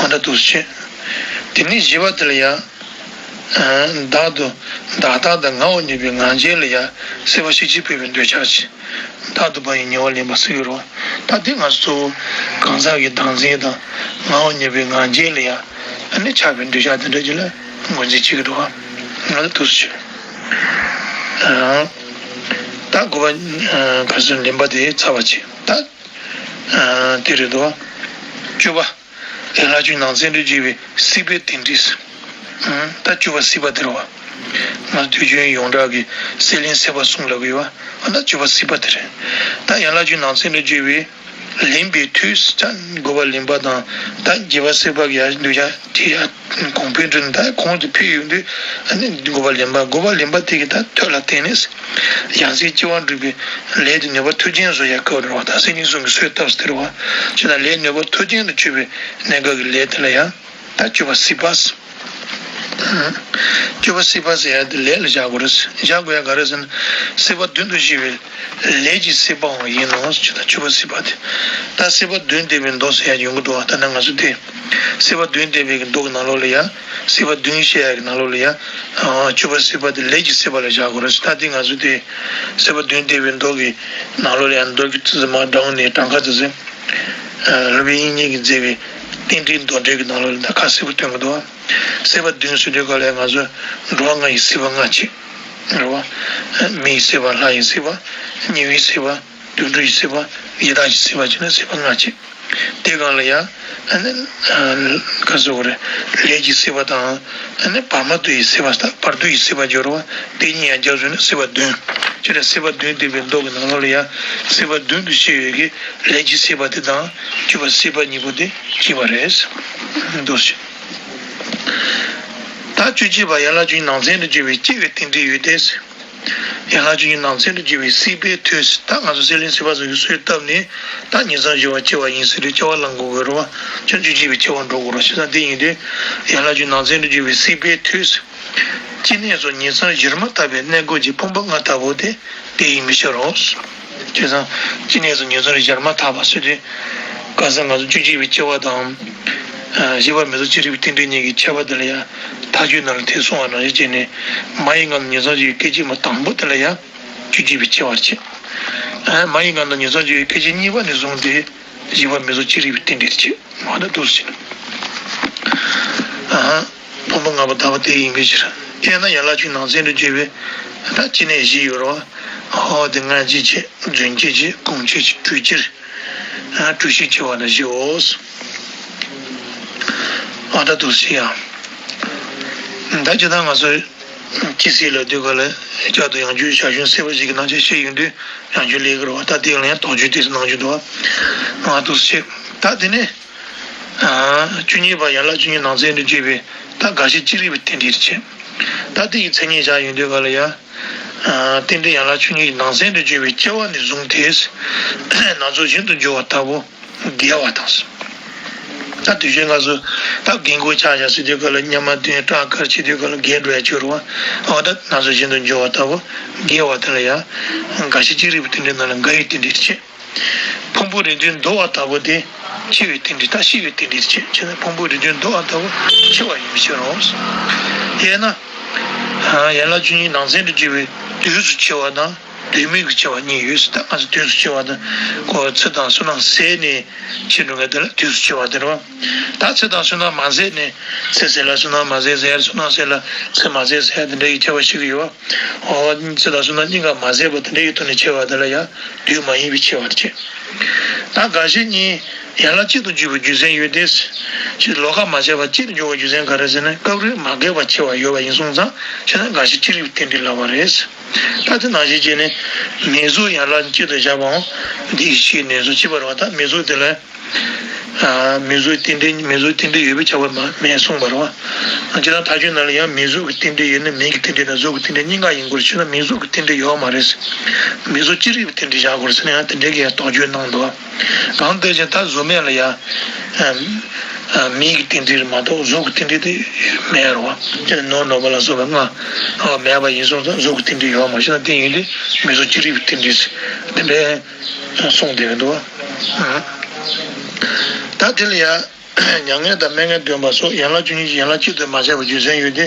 འོ་ད་འདུག་སེ་བྱས། དེ་ནས་བཞི་པ་དེ་ལ་ཡ། བདག་ཏུ་བདག་ལྟ་དང་ངའོ་སྙམ་པའི་ངར་འཛིན་ལ་ཡང་སྲེད་པ་ཤེས་བྱེད་སྤེལ་བའི་འདོད་ཆགས་ཀྱིས། བདག་ཏུ་བག་ཡངས་ཉེ་བར་ལེན་པ་ཟེར་གྱི་རེད་བ། ད་དེ་ང་ཚོ་གཙོ་བོ་གང་ཟག་གི་བདག་འཛིན་དང་ངའོ་སྙམ་པའི་ངར་འཛིན་ལ་ཡང་ཨ་ནི་ཆགས་པའི་འདོད་ཆགས་དེ་འདྲ་ཅིག་ལ་ངོས་འཛིན་བྱེད་ཀྱི་འདུག་བ། ང་ཚོ་འདུག་སེ་བྱས། ད་དགུ་པ་ག་ཚོད་ལེན་པ་དེ་ཚར་བ་བྱས། ད་དེ་རེད་འདུག་བ། བཅུ་པ། ཡན་ལག་བཅུ་ནང་ཚན་དུ་བརྗོད་པའི་སྲིད་པའི་རྟེན་འབྲེལ། ད་བཅུ་པ་སྲིད་པ་དེ་རེད་བ། ང་དུས་རྒྱུན་ཡོངས་གྲགས་ཀྱི་སྲེད་ལེན་སྲེད་པ་གསུམ་ལབ་ཀྱི་ཡོད་བ། ཨ་ད་བཅུ་པ་སྲིད་པ་དེ་རེད། ད་ཡན་ལག་བཅུ་ནང་ཚན་དུ་བརྗོད་པའི་ལེན་པའི་མཐུས། ད་དགུ་པ་ལེན་པ་དང་ད་བརྒྱད་པ་སྲིད་པ་གི་ཡ་འདོད་ཆགས་དེ་ཡ་གོང་འཕེལ་འགྲོ་ནས་ད་གོང་དུ་འཕེལ་ཡོང་དུས་ཨ་ནི་དགུ་པ་ལེན་པ། དགུ་པ་ལེན་པ་དེ་གི་ད་མཐུ་ལ་བརྟེན་ནས། ཡང་སྲིད་སྐྱེ་བ་སྒྲུབ་པའི་ལས་དེ་ནུས་པ་མཐུ་ཅན་བཟོ་ཡ་སྐབས་རེད་བ། ད་སྲེད་ལེན་གསུམ་གྱི་གསོས་བཏབ་ཟེར་བ། ཅི་ད་ལས་ནུས་པ་མཐུ་ཅན་དུ་སྤྱོད་པའི་གནད་འགག་གི་ལས་དེ་ལ་ཡང་ད་བཅུ་པ་སྲིད་པ། བཅུ་པ་སྲིད་པ་ཟེར་ཡ་དེ་ལས་ལ་བཞག་དགོས་རེད། བཞག་དགོས་ཡ་ག་རེ་ཟེར་ན། སྲིད་པ་བདུན་དུ་ཤེས་པའི་ལས་ཀྱི་སྲིད་པའང་ཡིན་ནོ་ཅི་ད་བཅུ་པ་སྲིད་པ་དེ། ད་སྲིད་པ་བདུན་བསྡུས་པའི་མདོ་ཟེར་ཡ་ཡོང་གི་འདུག་བ། ད་ནི་ང་ཚོ་དེ་སྲིད་པ་བདུན་བསྡུས་པའི་མདོ་གི་ནང་ལོགས་ལ་ཡ། སྲིད་པ་བདུན་བཤད་ཡ་གི་ནང་ལོགས་ལ་ཡ། བཅུ་པ་སྲིད་པ་དེ་ལས་ཀྱི་སྲིད་པ་ལ་བཞག་དགོས་རེད། ད་དེ་ང་ཚོ་དེ་སྲིད་པ་བདུན་བསྡུས་པའི་མདོ་གི་ནང་ལོགས་ལ་ཡང་མདོ་རྒྱུད་ཙི་ཙི་མ་འབྲང་ནས་གྲངས་ཀ་ཙི་ཙི། སློབ་དཔོན་དབྱིག་གཉེན་གྱིས་མཛད་པའི་རྟེན་འབྲེལ་མདོ་འགྲེལ་གྱི་ནང་ལོགས་ལ་ད་ཁ་གསལ་པོ་སྟོན་གྱི་འདུག་བ། སྲིད་པ་བདུན་ཟེར་དུས་ག་ལ་ང་ཚོ་འགྲོ་བ་ལྔ་ཡི་སྲིད་པ་ལྔ་བྱས། རེད་བ། མིའི་སྲིད་པ། ལྷ་ཡི་སྲིད་པ། དམྱལ་བའི་སྲིད་པ། དུད་འགྲོ་ཡི་སྲིད་པ། ཡི་དྭགས་ཀྱི་སྲིད་པ་བྱས་ནས་སྲིད་པ་ལྔ་བྱས། དེ་སྒང་ལ་ཡང་ཨ་ནི་ག་ཟེར་དགོས་རེད། ལས་ཀྱི་སྲིད་པ་དང་ཨ་ནི་བར་མ་དུ་ཡི་སྲིད་པ་དང་བར་དུ་ཡི་སྲིད་པ་སྦྱོར་བ། དེ་གཉིས་ཡང་རྒྱབ་བཟུང་ནས་སྲིད་པ་བདུན། ཅི་རེད། སྲིད་པ་བདུན་བསྡུས་པའི་མདོ་གི་ནང་ལོགས་ལ་ཡང་སྲིད་པ་བདུན་དུ་ཕྱེ་ཡོད་ཀྱི་ལས་ཀྱི་སྲིད་པ་དེ་དང་བཅུ་པ་སྲིད་པ་གཉིས་པོ་དེ་གཅིག་པ་རེད། འདུག་སེ། ད་བཅུ་གཅིག་པ་ཡན་ལག་བཅུ་གཉིས་ནང་ཚན་དུ་བརྗོད་པའི་སྐྱེ་བའི་རྟེན་འབྲེལ་ཡོད་དེ། ཡན་ལག་བཅུ་གཉིས་ནང་ཚན་དུ་བརྗོད་པའི་སྲིད་པའི་མཐུས། ད་ང་ཚོ་སྲེད་ལེན་སྲེད་པ་སོགས་ཀྱི་གསོས་བཏབ་ནས་ད་ཉིང་མཚམས་སྦྱོར་བ་སྐྱེ་བ་ཡིན་ཟེར་དུས་སྐྱེ་བ་བླང་དགོས་ཀྱི་རེད་བ། ཁྱོད་བཅུ་གཅིག་པའི་སྐྱེ་བར་འགྲོ་དགོས་རེད། བྱས་ཙང་དེ་ཡིན་དུས་ཡན་ལག་བཅུ་གཉིས་ནང་ཚན་དུ་བརྗོད་པའི་སྲིད་པའི་མཐུས། སྐྱེ་གནས་སུ་ཉིང་མཚམས་བཞིར་མ་བཏབ་པའི་གནས་སྐབས་ཀྱི་ཕུང་པོ་ལྔ་ལྟ་བུ་སྟེ། དེ་ཡིན་པའི་ཕྱིར་རོ། བྱས་ཙང་སྐྱེ་གནས་སུ་ཉིང་མཚམས་བཞིར་མ་བཏབ་པ་ཟེར་དུས། གང་ཟག་ང་ཚོ་བཅུ་གཅིག་པའི་སྐྱེ་བ་དང་། བཞི་པ་མི་རྫོགས་ཅི་རིགས་པའི་རྟེན་འབྲེལ་གཉིས་ཀྱི་ཁྱད་པར་དེ་ལ་ཡང་མཐའ་དཔྱོད་ནང་ལ་དེ་གསུངས་པ་ནང་བཞིན་བྱས་ནས། མ་ཡི་གང་དང་ཉིང་མཚམས་སྦྱོར་བའི་སྐད་ཅིག་མ་དང་པོ་དེ་ལ་ཡང་བཅུ་གཅིག་པའི་སྐྱེ་བར་བྱེད། མ་ཡི་གང་དང་ཉིང་མཚམས་སྦྱོར་བའི་སྐད་ཅིག་གཉིས་པ་ནས་བཟུང་སྟེ་བཞི་པ་མི་རྫོགས་ཅི་རིགས་པའི་རྟེན་འབྲེལ་བྱེད། འོ་ད་འདུག་སེ་བྱས་ནས། ཕུང་པོ་ལྔ་པོ་ལྟ་བུ་དེ་ཡིན་པའི་ཕྱིར། དེས་ན་ཡན་ལག་བཅུ་ནང་ཚན་དུ་བརྗོད་པའི་ད་སྐྱེ་གནས་བཞི་ཡོད་རེད་བ། འོ་དེ་སྔ་སྐྱེས་བྱས། རྫུན་སྐྱེས་བྱས། གོང་སྐྱེས་བྱས། གྲོལ་སྐྱེས། ཨ་གྲོལ་ཤུལ་སྐྱེ་བ་ལ་བཞིའོ། ཨ་ད་འདུག་སེ་ཡ། ད་ཇི་ལྟར་ང་ཚོ་སྐྱེ་སྲིད་ལ་དུས་ག་ལ་བསྐྱར་དུ་ཡང་བསྐྱར་བྱ་བྱུང་སྲིད་པ་ཞིག་གི་ནང་ཆ་ཤས་ཡོང་དུས་ཡང་བསྐྱར་སླེབས་ཀྱི་རེད་བ། ད་དེ་ཡང་ལན་དོགས་གཅོད་དེ་ཚོ་གནང་རྒྱུ་འདུག་བ། ཨ་འདུག་སེ་བྱས། ད་དེ་ནས་བཅུ་གཉིས་པ་ཡན་ལག་བཅུ་གཉིས་ནང་ཚན་དུ་བརྗོད་པའི་ད་རྒ་ཤི་ཅི་རིགས་པའི་རྟེན་འབྲེལ་བྱེད། ད་དེ་ཡི་མཚན་ཉིད་བཞག་ཡོང་དུས་ག་ལ་ཡ། རྟེན་འབྲེལ་ཡན་ལག་བཅུ་གཉིས་ནང་ཚན་དུ་བརྗོད་པའི་སྐྱེ་བ་ནས་བཟུང་སྟེ། སྣ་ཚོགས་བཞིན་དུ་འགྱུར་བ་ལྟ་བུ་རྒས་པ་དང་། ད་དུས་རྒྱུན་ང་ཚོ་ད་རྒན་གོག་ཆགས་བཞག་ཟེར་དུས་ག་ལ་ཉམས་མ་ཐོན་སྐྲག་དཀར་བྱེད་དུས་ག་ལ་རྒས་འགྲོ་ཡ་ཅིག་ཡོད་རེད་བ། འོ་ད་སྣ་ཚོགས་བཞིན་དུ་འགྱུར་བ་ལྟ་བུ་རྒས་པ་དེ་ལ་ཡ། རྒ་ཤི་ཅི་རིགས་པའི་རྟེན་འབྲེལ་ནང་ལ་རྒ་ཡི་རྟེན་འབྲེལ་བྱེད། ཕུང་པོ་རེ་འདུས་འདོར་བ་ལྟ་བུ་དེ་འཆི་བའི་རྟེན་འབྲེལ། ད་ཤི་བའི་རྟེན་འབྲེལ་བྱེད། བྱས་ན་ཕུང་པོ་རེ་འདུས་འདོར་བ་ལྟ་བུ་འཆི་བ་ཡིན་པའི་ཕྱིར་རོ། དེས་ན། ཡན་ལག་བཅུ་གཉིས་ནང་ཚན་དུ་བརྗོད་པའི་དུས་སུ་འཆི་བ་དང་དུས་མིན་གྱི་འཆི་བ་གཉིས་ཡོད་ཟེར། ད་ང་ཚོ་དུས་སུ་འཆི་བ་དང་ཁོ་ཚེ་དང་བསོད་ནམས་ཟད་ནས་འཆི་འགྲོ་མཁན་དེ་ལ་དུས་སུ་འཆི་བ་དེ་རེད་བ། ད་ཚེ་དང་བསོད་ནམས་མ་ཟད་ནས་ཚེ་ཟད་ལ་བསོད་ནམས་མ་ཟད། ཟད་ལ་བསོད་ནམས་ཟད་ལ་ཚེ་མ་ཟད་ཟེར་ཡ་དེ་འདྲ་ཡི་འཆི་བ་ཞིག་ཡོད་བ། འོ་ཚེ་དང་བསོད་ནམས་གཉིས་ཀ་མ་ཟད་པ་དེ་འདྲ་ཡི་ཐོག་ནས་འཆི་བ་དེ་ལ་ཡང་དུས་མ་ཡིན་པའི་འཆི་བར་བྱེད། ད་རྒ་ཤི་གཉིས་ཡན་ལག་གཅིག་ཏུ་འཇུག་པའི་རྒྱུ་མཚན་ཡོད་དེ། ཅི་ལོགས་ཀ་མ་བྱས་པ་གཅིག་ཏུ་འཇུག་པའི་རྒྱུ་མཚན་ག་རེ་ཟེར་ན། སྐབས་རེ་མ་རྒས་པར་འཆི་བ་ཡོད་པ་ཡིན་སོང་ཙང་། བྱས་ན་རྒ་ཤི་ཅི་རིགས་པའི་རྟེན་འབྲེལ་ལབ་པ་རེད། ད་དེ་ནང་བཞིན་བྱས་ནས་མི་གཟུགས་ཡན་ལག་གཅིག་ཏུ་བཞག་པའང་འདི་ཡི་ཕྱིའི་ནད་གཟུགས་འཆི་བ་རེད་བ། ད་མི་གཟུགས་དེ་ལ། ཨ། མིང་གཟུགས་རྟེན་འབྲེལ། མིང་གཟུགས་རྟེན་འབྲེལ་ཡོད་པས་ཁྱབ་པ་མ་མེད་གསུངས་པ་རེད་བ། སྤྱིར་བཏང་ཐ་སྙད་ནང་ལ་ཡང་མིང་གཟུགས་ཀྱི་རྟེན་འབྲེལ་ཡོད་ན་མིང་གི་རྟེན་འབྲེལ་དང་གཟུགས་ཀྱི་རྟེན་འབྲེལ་གཉིས་ཀ་ཡིན་དགོས་རེད། བྱས་ན་མིང་གཟུགས་ཀྱི་རྟེན་འབྲེལ་ཡོད་མ་རེད། མིང་གཟུགས་ཅི་རིགས་པའི་རྟེན་འབྲེལ་བཞག་དགོས་རེད་ཟེར་ན་ཡང་དེ་འདྲའི་གི་ཡང་དོགས་གཅོད་གནང་འདུག་བ། གང་ལྟར་ཀྱང་ད་གཟུགས་མེད་ལ་ཡང་། ཨ། མིང་གི་རྟེན་འབྲེལ་མ་གཏོགས་གཟུགས་ཀྱི་རྟེན་འབྲེལ་དེ་མེད་རེད་བ། དེ་ནི་ནོར་ནོར་བ་ལ་སོགས་པའི་སྔ་མེད་པ་ཡིན་སོང་ཙང་གཟུགས་ཀྱི་རྟེན་འབྲེལ་ཡོད་མ་རེད། བྱས་ན་དེ་ཡིན་དུས་མིང་གཟུགས་ཅི་རིགས་པའི་རྟེན་འབྲེལ་ཟེར་དེ་འདྲའི་གསུངས་བསྡད་ཀྱི་འདུག་བ། ད་དེ་ལ་ཡང་མྱ་ངན་དང་མྱ་ངན་འདོན་པ་སོགས་ཡན་ལག་བཅུ་གཉིས་ཀྱི་ཡན་ལག་གཅིག་ཏུ་མ་བྱས་པའི་རྒྱུ་མཚན་ཡོད་དེ།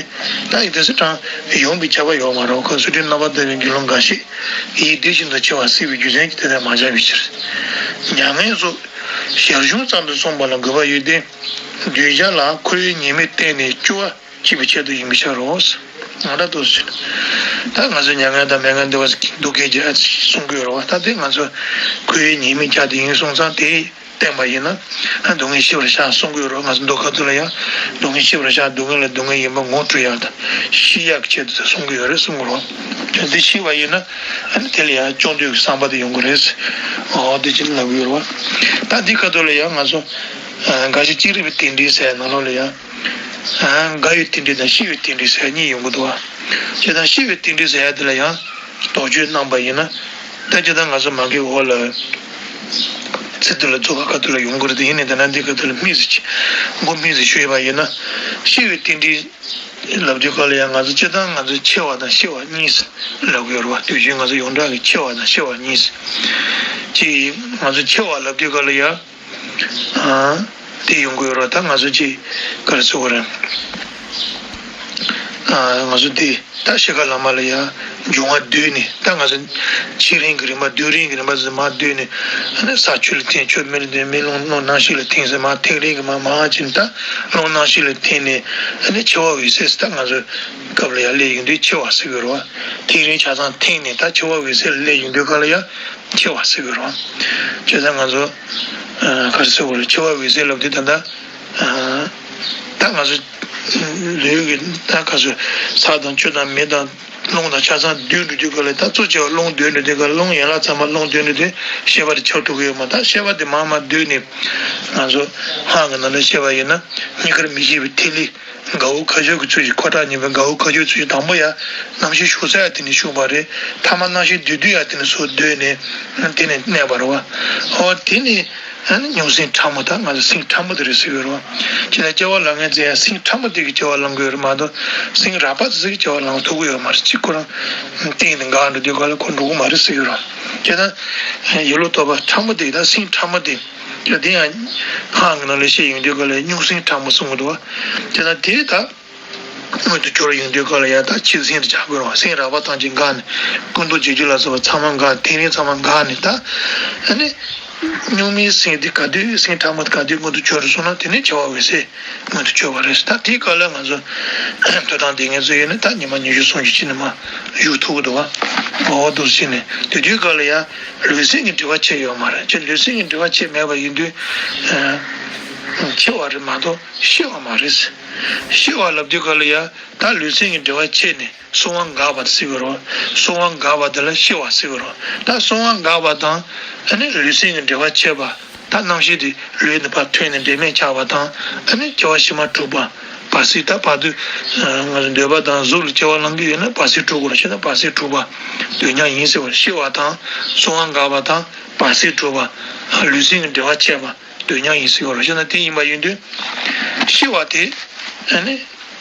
ད་ཡིན་དུས་སུ་གྲངས་ཡོང་བའི་ཁྱབ་པ་ཡོད་མ་རེད། ཁོ་སུ་དྲིན་རྣམ་པར་དག་པའི་དགེ་སློང་འགའ་ཞིག་ཡིད་བདེ་བཞིན་དུ་འཆི་བ་སྲིད་པའི་རྒྱུ་མཚན་གྱིས་དེ་ལྟར་མ་བྱས་པའི་ཕྱིར། མྱ་ངན་སོགས་ཞར་བྱུང་ཙམ་དུ་གསུངས་པ་ལ་དགོས་པ་ཡོད་དེ། གདུལ་བྱ་ལ་འཁོར་བའི་ཉེས་དམིགས་བསྟན་ནས་སྐྱོ་བ་སྐྱེད་པའི་ཆེད་དུ་ཡིན་པའི་ཕྱིར་རོ། ང་འདྲ་འདུག་ཟེར། ད་ང་ཚོ་མྱ་ངན་དང་མྱ་ངན་འདོན་པ་སྡུག་བསྔལ་གྱི་ཨ་གསུང་གི་ཡོད་རེད་བ། ད་དེ་ང་ཚོ་འཁོར་བའི་ཉེས་དམིགས་ཆགས་དེ་ཡིན་སོང་ཙང་དེ་བསྟན་པ་ཡིན་ན། ཨ། སྡུག་བསྔལ་ཤེས་པར་བྱ་གསུང་གི་ཡོད་རེད་བ། ང་ཚོ་མདོ་ཁ་ཐུག་ལ་ཡང་སྡུག་བསྔལ་ཤེས་པར་བྱ། སྡུག་བསྔལ་ལ་སྡུག་བསྔལ་ཡིན་པ་ངོ་སྤྲོད་ཡག་དང་ཤེས་ཡག་གི་ཆེད་དུ་གསུང་གི་ཡོད་རེད་གསུང་གི་རེད་བ། དེ་འདི་ཤེས་པ་ཡིན་ན། ཨ་ནི་དེ་ལ་ཡང་སྐྱོ་འདོད་ཀྱི་བསམ་པ་དེ་ཡོང་གི་རེད། འོ་དེ་ཅིག་ལབ་ཀྱི་ཡོད་རེད་བ། ད་འདི་ཁ་ཐུག་ལ་ཡང་ང་ཚོ། ཨ། འགའ་ཞིག་ཅི་རིགས་པའི་རྟེན་འབྲེལ་ཟེར་ནང་ལོགས་ལ་ཡང་། ཨ། འགའ་ཡི་རྟེན་འབྲེལ་དང་ཤི་བའི་རྟེན་འབྲེལ་ཟེར་གཉིས་ཡོང་གི་འདུག་བ། བྱས་ཙང་ཤི་བའི་རྟེན་འབྲེལ་ཟེར་ཡ་དེ་ལ་ཡང་དོགས་གཅོད་གནང་པ་ཡིན་ན། ད་སྤྱིར་བཏང་ང་ཚོ་མ་གི་འོག་ལ་ཚིག་དེ་ལ་རྫོགས་པ་ཁ་ཐུག་ལ་ཡོང་གི་རེད་དེ། ཡིན་ནའི་ད་ནང་འདི་ཁ་ཐུག་ལ་དམིགས་སུ་ཆེ། མགོ་དམིགས་སུ་ཞུས་པ་ཡིན་ན། ཤི་བའི་རྟེན་འབྲེལ་ལབ་དུས་སྐབས་ལ་ཡང་ང་ཚོ་སྤྱིར་བཏང་ང་ཚོ་འཆི་བ་དང་ཤི་བ་གཉིས་ལབ་ཀྱི་ཡོད་རེད་བ། དུས་རྒྱུན་ང་ཚོ་ཡོངས་གྲགས་ཀྱི་འཆི་བ་དང་ཤི་བ་གཉིས། ཅིག་ང་ཚོ་འཆི་བ་ལབ་དུས་སྐབས་ལ་ཡང་། ཨ། དེ་ཡོང་གི་ཡོད་རེད། ད་ང་ཚོ་ཅིག་ག་རེ་ཟེར་དགོས་རེད། ཨ། ང་ཚོ་དེ་ད་ཤི་ཁ་ལ་མ་ལ་ཡ་འབྱུང་བ་བསྡུས་ནས། ད་ང་ཚོ་འཆི་རན་གྱི་རིམ་པ། སྡོད་རན་གྱི་རིམ་པ་ཚོ་མར་བསྡུས་ནས། ཨ་ནི་ས་ཆུ་ལ་འཐིང་། ཆུ་མེ་ལ་འཐིང་། མེ་རླུང་རླུང་རྣམ་ཤེས་ལ་འཐིང་ཟེར། མར་འཐིང་རན་གྱི་མར་མར་ཕྱིན། ད་རླུང་རྣམ་ཤེས་ལ་འཐིང་ནས། ཨ་ནི་འཆི་བ་འོད་གསལ་ཟེར། ད་ང་ཚོ་སྐབས་ལ་ཡ་སླེབས་ཡོང་དུས་འཆི་བ་ཟེར་གྱི་ཡོད་རེད་བ། འཐིང་རན་ཆ་ཚང་འཐིང་ནས་ད་འཆི་བ་འོད་གསལ་ལ་སླེབས་ཡོང་དུས་སྐབས་ལ་ཡ་འཆི་བ་ཟེར་གྱི་ཡོད་རེད་བ། བྱས་ཙང་ང་ཚོ། ཨ། ག་རེ་ཟེར་དགོས་རེད། འཆི་བ་འོད་གསལ་ལབ་དུས་ད་ལྟ། ཨ། ད་ང་ཚོ་ལུས་ཀྱི་ད་ག་ཚོད་ས་དང་ཆུ་དང་མེ་དང་རླུང་དང་ཆ་ཚང་སྡུད་འགྲོ་དུས་སྐབས་ལ། ད་གཙོ་ཆེ་བ་རླུང་སྡུད་འགྲོ་དུས་སྐབས་ལ། རླུང་ཡན་ལག་ཚང་མ་རླུང་སྡུད་འགྲོ་དུས་ཤེས་པ་དེ་ཆགས་ཐུབ་ཀྱི་ཡོད་མ། ད་ཤེས་པ་དེ་མར་མར་སྡུད་ནས་ང་ཚོ་སྔགས་ཀྱི་ནང་ལ་བཤད་པ་ཡིན་ན། ཉིན་དཀར་མི་ཤིགས་པའི་ཐིག་ལེ་གའུ་ཁ་སྦྱོར་གྱི་ཚུལ་གྱིས། ཁོ་ཐག་ཉིད་པའི་གའུ་ཁ་སྦྱོར་ཚུལ་གྱིས། དང་པོ་ཡ་རྣམ་ཤེས་ཞུགས་ས་ཡ་དེ་ནས་ཞུགས་པ་རེད། ཐ་མ་རྣམ་ཤེས་སྡུད་དུས་ཡ་དེ་ནས་སུ་སྡུད་ནས་དེ་ནས་གནས་པ་རེད་བ། ཨོ་དེ་ནས། ཨ་ནི་སྨྱུང་སེམས་ཕྲ་མོ། ད་ང་ཚོ་སེམས་ཕྲ་མོ་དེ་རེད་ཟེར་གྱི་ཡོད་རེད་བ། ཁྱེད་ལ་སྐྱེ་བ་ལེན་མཁན་ཚོས་ཡང་སེམས་ཕྲ་མོ་དེ་གི་སྐྱེ་བ་ལེན་གྱི་ཡོད་རེད་མ་གཏོགས། སེམས་རགས་པ་དེ་ཚོ་གི་སྐྱེ་བ་ལེན་ཐུབ་ཀྱི་ཡོད་མ་རེད། གཅིག་ཁོ་རང་སྟེང་ནས་འགག་འགྲོ་དུས་སྐབས་ལ་ཁོ་འགྲོ་གི་མ་རེད་ཟེར་གྱི་ཡོད་རེད་བ། ཁྱེད་ད་ཡིད་བློ་རྟོག་པ་ཕྲ་མོ་དེ་གི། ད་སེམས་ཕྲ་མོ་དེ་གི་དེ་ཡང་སྔགས་ཀྱི་ནང་ལ་བཤད་ཡོང་དུས་སྐབས་ལ་སྨྱུང་སེམས་ཕྲ་མོ་གསུང་གི་འདུག་བ། ཁྱེད་ད་དེ་ད། མངོན་དུ་གྱུར་ཡོང་དུས་སྐབས་ལ་ཡང་ད་ཕྱི་སེམས་དེ་བྱ་དགོས་རེད་བ། སེམས་རགས་པ་ཐམས་ཅད་འགག་ནས། ཀུན་རྟོག་བྱེད་རྒྱུ་ལ་སོགས་པ་ཚང་མ་འགག། ཐིག་ལེ་ཚང་མ་འགག་ནས། ད་ཨ་ནི་སྨྱུང་མའི་སེམས་དེ་ག་དུས། སེམས་ཕྲ་མོ་དེ་ག་དུས་མངོན་དུ་གྱུར་སོང་ན། དེ་ནས་འཆི་བ་འོད་གསལ་མངོན་དུ་གྱུར་པ་རེད། ད་དེའི་སྐབས་ལ་ང་ཚོ་ཐོས་དང་ལྡན་མཁན་ཚོ་ཡིན་ན། ད་ཉི་མ་ཉི་ཤུ་སུམ་ཅུ་ཅིག་ནས་མར་བཞུགས་ཐུབ་ཀྱི་འདུག་བ། འོ་འདུག་སེ་བྱས་ནས་དེ་དུས་སྐབས་ལ་ཡང་ལུས་སེམས་ཀྱི་འབྲེལ་བ་ཆད་ཡོད་མ་རེད། ཁྱེད་ལུས་སེམས་ཀྱི་འབྲེལ་བ་ཆད་མེད་པ་ཡིན་དུས། ཨ། འཆི་བ་རེད་མ་གཏོགས་ཤི་བ་མ་རེད། ཤི་བ་ལབ་དུས་སྐབས་ལ་ཡང་ད་ལུས་སེམས་ཀྱི་འབྲེལ་བ་ཆད་ནས་སོང་བ་འགགས་པ་དེ་ཟེར་གྱི་རེད། སོང་བ་འགགས་པ་དེ་ལ་ཤི་བ་ཟེར་གྱི་རེད། ད་སོང་བ་འགགས་པ་དང་། ཨ་ནི་ལུས་སེམས་ཀྱི་འབྲེལ་བ་ཆད་པ། ད་རྣམ་ཤེས་དེ་ལུས་ནས་ཕར་ཐོན་ནས་འབྲལ་མེད་ཆགས་པ་དང་། ཨ་ནི་སྐྱེ་བ་ཕྱི་མ་དྲུག་པ། བར་སྲིད། ད་བར་དུ་ང་ཚོ་འདོད་པ་དང་གཟུགས་ལ་སྐྱེ་བ་བླང་གི་ཡོད་ན་བར་སྲིད་དྲུག་པ་རེད། ཤི་ན་བར་སྲིད་དྲུག་པ་དོན་མཉམ་ཡིན་ཟེར་བ་རེད། ཤི་བ་དང་སོང་བ་འགགས་པ་དང་བར་སྲིད་དྲུག་པ། ལུས་སེམས་ཀྱི་འབྲེལ་བ་ཆད་པ་དོན་མཉམ་ཡིན་ཟེར་བ་རེད། ཤི་ན་དེ་ཡིན་པ་ཡིན་དུས། ཤི་བ་དེ་ཨ་ནི་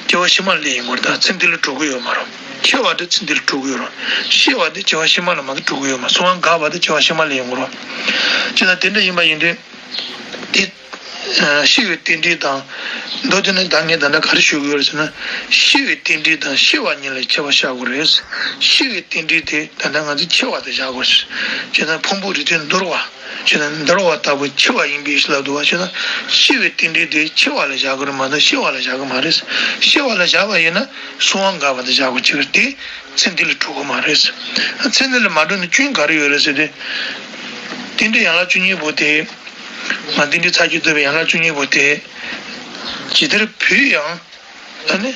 སྐྱེ་བ་ཕྱི་མ་ལ་ཡིན་དགོས་རེད། ད་ཚེ་འདི་ལ་འགྲོ་གི་ཡོད་མ་རེད། འཆི་བ་དེ་ཚེ་འདི་ལ་འགྲོ་གི་ཡོད་རེད། ཤི་བ་དེ་སྐྱེ་བ་ཕྱི་མ་ལ་མ་གཏོགས་འགྲོ་གི་ཡོད་མ་རེད། སོང་བ་འགགས་པ་དེ་སྐྱེ་བ་ཕྱི་མ་ལ་ཡིན་དགོས་རེད། ཅི་ལྟར་དེ་འདྲ་ཡིན་པ་ཡིན་དུས། དེ། ཨ། ཤི་བའི་རྟེན་འབྲེལ་དང་། མདོ་དེ་ནི་ད་ངས་ད་ལྟ་ག་རེ་ཞུ་གི་ཡོད་རེད་ཟེར་ན། ཤི་བའི་རྟེན་འབྲེལ་དང་ཤི་བ་གཉིས་ལ་ཁྱད་པར་བཞག་དགོས་རེད། ཤི་བའི་རྟེན་འབྲེལ་དེ་ད་ལྟ་ང་ཚོས་འཆི་བ་དེ་བཞག་དགོས་རེད། བྱས་ན་ཕུང་པོ་རིགས་མཐུན་འདོར་བ། བྱས་ན་འདོར་བ་ལྟ་བུ་འཆི་བ་ཡིན་པའི་ཕྱིར་ལབ་འདུག་བ། བྱས་ན་ཤི་བའི་རྟེན་འབྲེལ་དེ་འཆི་བ་ལ་བཞག་གི་རེད་མ་གཏོགས་ཤི་བ་ལ་བཞག་གི་མ་རེད། ཤི་བ་ལ་བཞག་པ་ཡིན་ན་སོང་བ་འགགས་པ་དེ་བཞག་དགོས་ཀྱི་རེད་དེ། ཚེ་འདི་ལ་འགྲོ་གི་མ་རེད། ཚེ་འདི་ལ་མ་འགྲོ་ནི་རྐྱེན་ག་རེ་ཡོད་རེད་ཟེར་དུས། རྟེན་འབྲེལ་ཡན་ལག་བཅུ་གཉིས་པོ་དེ། ང་རྟེན་འབྲེལ་ཚར་གཅིག་བསྡུས་པའི་ཡན་ལག་བཅུ་གཉིས་པོ་དེ། ཇི་ལྟར་བུད་ཡང་ ད་ནི་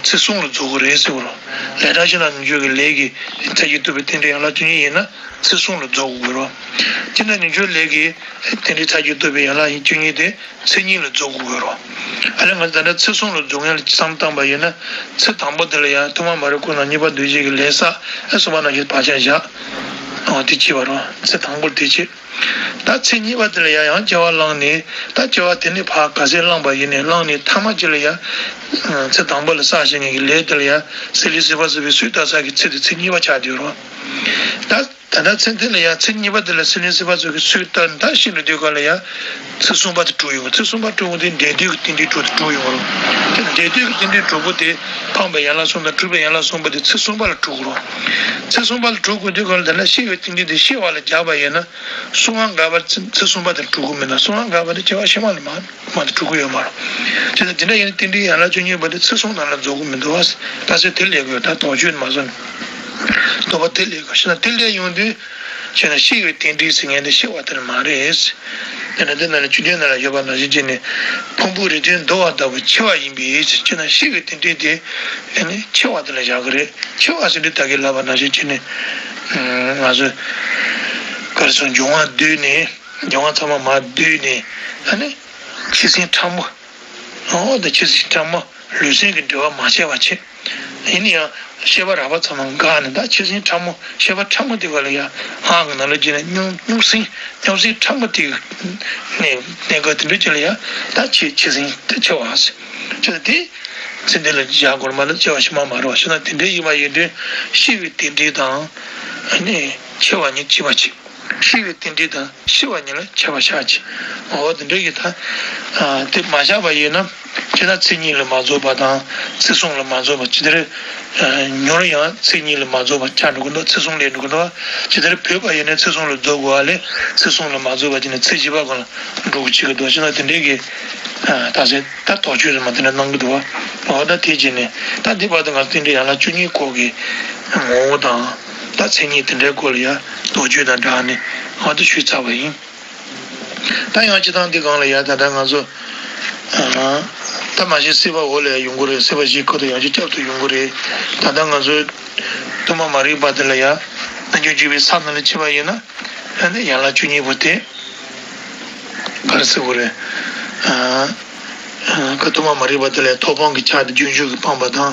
ཚེ་གསུམ་ལ་རྫོགས་དགོས་རེད་ཟེར་བ་རེད། ལས་དང་བྱེད་དང་ཉོན་མོངས་ཀྱི་ལས་ཀྱི་ཚད་ཀྱིས་བསྡུས་པའི་རྟེན་འབྲེལ་ཡན་ལག་བཅུ་གཉིས་ཡིན་ན་ཚེ་གསུམ་ལ་རྫོགས་དགོས་རེད། བྱེད་དང་ཉོན་མོངས་ལས་ཀྱི་རྟེན་འབྲེལ་ཚད་ཀྱིས་བསྡུས་པའི་ཡན་ལག་བཅུ་གཉིས་དེ་ཚེ་གཉིས་ལ་རྫོགས་དགོས་རེད། ཨ་ལས་ང་ཚོ་ད་ལྟ་ཚེ་གསུམ་ལ་རྫོགས་ཡག་ལ་བསམ་བཏང་པ་ཡིན་ན། ཚེ་དང་པོ་དེ་ལ་ཡང་ཐོག་མ་མ་རིག་ཁོ་ན་གཉིས་པ་འདུ་བྱེད་ཀྱི་ལས་བསགས། ཨ་གསུམ་པ་ནང་བཞིན་བག་ཆགས་བཞག། འོ་དེ་བྱས་པ་རེད། ཚེ་དང་པོར་དེ་བྱས། ད་ཚེ་གཉིས་པ་དེ་ལ་ཡང་ཡང་སྐྱེ་བ་བླངས་ནས། ད་སྐྱེ་བ་དེ་ནས་ཕར་ག་ཚད་བླངས་པ་ཡིན་ནའི་བླངས་ནས་ཐ་མ་གཅིག་ལ་ཡང་ཚེ་དང་པོ་ལ་བསགས་བཞག་མཁན་གྱི་ལས་དེ་ལ་ཡང་སྲེད་ལེན་སྲེད་པ་ཚོགས་པའི་ཚུལ་བསྟན་ས་གི་ཚེ་དེ་ཚེ་གཉིས་པ་ཆགས་བསྡད་རེད། ད་ད་ལྟ་ཚེ་འདི་ལ་ཡང་ཚེ་གཉིས་པ་དེ་ལ་སྲེད་ལེན་སྲེད་པ་ཚོགས་ཀྱི་ཚུལ་བསྟན་ད་ཤི་འགྲོ་དུས་སྐབས་ལ་ཡང་ཚེ་གསུམ་པ་དེ་གྲུབ་ཡོང་། ཚེ་གསུམ་པ་གྲུབ་ཡོང་དུས་འབྲས་དུས་ཀྱི་རྟེན་འབྲེལ་དྲུག་དེ་གྲུབ་ཡོང་རེད། དེ་ནས་འབྲས་དུས་ཀྱི་རྟེན་འབྲེལ་དྲུག་པོ་དེ་འཕངས་པའི་ཡན་ལག་གསུམ་དང་འཁྲུལ་པའི་ཡན་ལག་གསུམ་པོ་དེ་ཚེ་གསུམ་པ་ལ་གྲུབ་ཀྱི་རེད། ཚེ་གསུམ་པ་ལ་གྲུབ་དགོས་དུས་སྐབས་ལ་ད་ལྟ་ཤི་བའི་རྟེན་འབྲེལ་དེ་ཤི་བ་ལ་སྦྱར་བ་ཡིན་ན། གསུམ་པ་འགག་པ་ཚེ་གསུམ་པ་དེ་ལ་གྲུབ་ཀྱི་མིན་ན། གསུམ་པ་འགག་པ་དེ་སྐྱེ་བ་ཕྱི་མ་ལ་མ་མ་གཏོགས་གྲུབ་ཀྱི་ཡོད་མ་རེད། དེ་ནས་དེ་འདྲ་ཡིན་ན་རྟེན་འབྲེལ་ཡན་ལག་བཅུ་གཉིས་པ་དེ་ཚེ་གསུམ་ནང་ལ་རྫོགས་ཀྱི་མི་འདུག་བ། ད་ཚེ་དེ་ལས་དགོས། ད་དོགས་གཅོད་མ་བཟོ་ནས། དོགས་པ་དེ་ལས་དགོས། ཤི་ན་དེ་ལས་ཡོང་དུས་ཤི་ན་ཤི་བའི་རྟེན་འབྲེལ་ཟེར་མཁན་དེ་ཤི་བ་དེ་མ་རེད། དེ་ནས་དེ་ནང་ལ་བཅུ་བདུན་ནང་ལ་ཡོད་པ་ནང་བཞིན་བྱས་ནས། ཕུང་པོའི་རེ་ལྟོས་འདོར་བ་ལྟ་བུ་འཆི་བ་ཡིན་པས། ཤི་ན་ཤི་བའི་རྟེན་འབྲེལ་དེ་ཨ་ནི་འཆི་བ་དེ་ལ་བཞག་གི་རེད། འཆི་བ་ཟེར་དུས་ད་གིན་ལབ་པ་ནང་བཞིན་བྱས་ནས། ང་ཚོ་ག་རེ་ཟེར། འབྱུང་བ་བསྡུས་ནས། འབྱུང་བ་ཚང་མ་མར་བསྡུས་ནས། ཨ་ནི་འཆི་སེམས་ཕྲ་མོ། འོ་ད་འཆི་སེམས་ཕྲ་མོ། ལུས་སེམས་ཀྱི་འབྲེལ་བ་མ་ཆད་པ་བྱེད། ཡིན་ན་ཡང་ཤེས་པ་རགས་པ་ཚང་མ་འགགས་ནས། ད་འཆི་སེམས་ཕྲ་མོ། ཤེས་པ་ཕྲ་མོ་དེ་ག་ལ་ཡ་སྔགས་ཀྱི་ནང་ལ་བྱས་ན་སྙོམས་སྙོམས་སེམས། སྙོམས་སེམས་ཕྲ་མོ་དེ་གནས་གནས་སྐབས་དེ་འདྲ་ཅིག་ལ་ཡ་ད་འཆི་འཆི་སེམས་དེ་འཆི་བ་ཟེར། ཅི་ལ་དེ་ཚེ་འདི་ལ་བཞག་དགོས་མ་གཏོགས་སྐྱེ་བ་ཕྱི་མ་མ་རེད་པ། ཤི་ན་དེ་འདྲ་ཡིན་པ་ཡིན་དུས་ཤི་བའི་རྟེན་འབྲེལ་དང་། ཨ་ནི་འཆི་བ་གཉིས་གཅིག་པ་བྱེད། ཤི་བའི་རྟེན་འབྲེལ་དང་ཤི་བ་གཉིས་ལ་ཁྱབ་པ་བཞག་ཅིག། འོ་དེ་འདྲ་ཡིན་ད། དེ་མ་བཞག་པ་ཡིན་ན། སྤྱིར་ན་ཚེ་གཉིས་ལ་མ་རྫོགས་པ་དང་། ཚེ་གསུམ་ལ་མ་རྫོགས་པ། ཇི་ལྟར་མྱུར་ཡང་ཚེ་གཉིས་ལ་མ་རྫོགས་པ་ཆགས་འགྲོ་གི་འདུག། ཚེ་གསུམ་ལ་འགྲོ་གི་འདུག། ཇི་ལྟར་བོད་པ་ཡིན་ན་ཚེ་གསུམ་ལ་རྫོགས་དགོས་པ་ལས། ཚེ་གསུམ་ལ་མ་རྫོགས་པ་བྱས་ནས་ཚེ་བཞི་པ་སྒང་ལ་འགྲོ་དགོས་བྱེད་ཀྱི་འདུག། ཤི་ན་དེ་འདྲའི་གི་ད་ཟེར་ད་དོགས་གཅོད་རེ་མ་དེ་འདྲ་གནང་གི་འདུག་པ། འོ་ད་དེ་བྱས་ནས་ད་འདི་བར་དུ་ང་ཚོ་རྟེན་འབྲེལ་ཡན་ལག་བཅུ་གཉིས་སྐོར་གྱི་ངོ་བོ་དང་། ད་མཚན་ཉིད་དེ་འདྲའི་སྐོར་ལ་ཡ་དོགས་གཅོད་དང་སྦྲགས་ནས་འོ་ད་ཞུས་ཚར་བ་ཡིན། ད་ཡང་སྤྱིར་བཏང་འདི་སྒང་ལ་ཡ་ད་ལྟ་ང་ཚོ་ད་མ་གཞི་སྲིད་པ་འོག་ལ་ཡ་ཡོང་གི་རེད། སྲིད་པ་བཞིའི་ཁུར་དུ་ཡང་བསྐྱར་བསྐྱབ་ཏུ་ཡོང་གི་རེད། ད་ལྟ་ང་ཚོ་ཐོག་མ་མ་རིག་པ་དེ་ལ་ཡ་རྣལ་འབྱོར་སྤྱོད་པའི་ས་ནང་ལ་ཕྱིན་པ་ཡིན་ན། ཨ་ནི་ཡན་ལག་བཅུ་གཉིས་པོ་དེ་ག་རེ་ཟེར་དགོས་རེད། ཨ་ཨ་ཐོག་མ་མ་རིག་པ་དེ་ལ་ཐོབ་དཔང་གི་ཆ་དེ་རྒྱུན་ཞུགས་ཀྱིས་སྤངས་པ་དང་།